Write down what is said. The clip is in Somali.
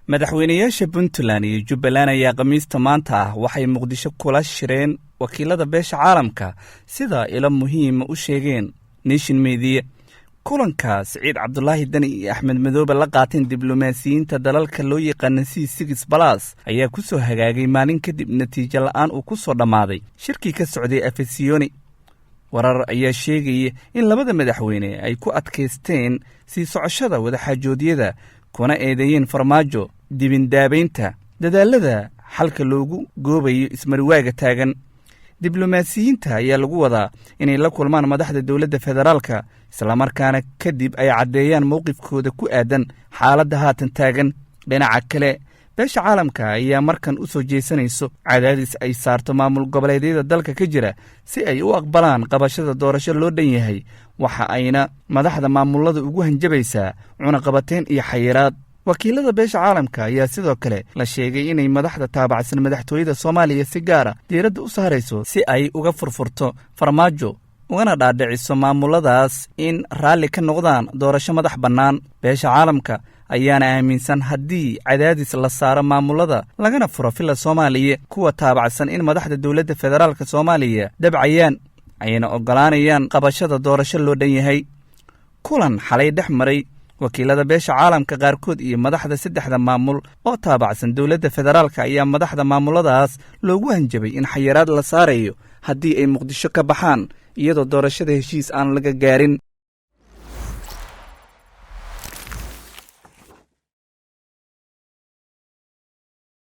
Madaxweynayaasha Puntland iyo Jubbaland ayaa Khamiista maanta ah waxay Muqdisho kula shireen wakiilada beesha caalamka, sida ilo muhiima u sheegeen Nation Media. Kulanka Siciid Cabdulaahi Deni iyo Axmed Madoobe la qaateen diblomaasiyiinta dalalka loo yaqaana C6+ ayaa ku soo hagaagay maalin kadib natiijo la'aan uu ku soo dhammaaday shirkii ka socday Afesiyoni. Warar ayaa sheegaya in labada madaxweyne ay ku adkaysteen sii socoshada wadaxaajoodyada, kuna eedeeyeen Farmaajo dibindaabaynta dadaalada xalka loogu goobayo ismariwaaga taagan. Diblomaasiyiinta ayaa lagu wadaa inay la kulmaan madaxda dowladda federaalka, islamarkaana kadib ay caddeeyaan mowqifkooda ku aadan xaaladda haatan taagan. Dhinaca kale, beesha caalamka ayaa markan u soo jeesanayso cadaadis ay saarto maamul goboleedyada dalka ka jira si ay u aqbalaan qabashada doorasho loo dhan yahay. Waxa ayna madaxda maamulada ugu hanjabaysaa cunaqabateyn iyo xayiraad. Wakiilada beesha caalamka ayaa sidoo kale la sheegay inay madaxda taabacsan madaxtooyada Soomaaliya si gaara diiradda u saarayso si ay uga furfurto Farmaajo ugana dhaadhiciso maamuladaas in raalli ka noqdaan doorasho madax bannaan. Beesha caalamka ayaana aaminsan haddii cadaadis la saaro maamulada lagana furo Villa Soomaaliya kuwa taabacsan in madaxda dowladda federaalka Soomaaliya dabcayaan, ayna oggolaanayaan qabashada doorasho loo dhan yahay. Kulan xalay dhex maray wakiilada beesha caalamka qaarkood iyo madaxda saddexda maamul oo taabacsan dowladda federaalka ayaa madaxda maamuladaas loogu hanjabay in xayiraad la saarayo haddii ay Muqdisho ka baxaan iyadoo doorashada heshiis aan laga gaarin.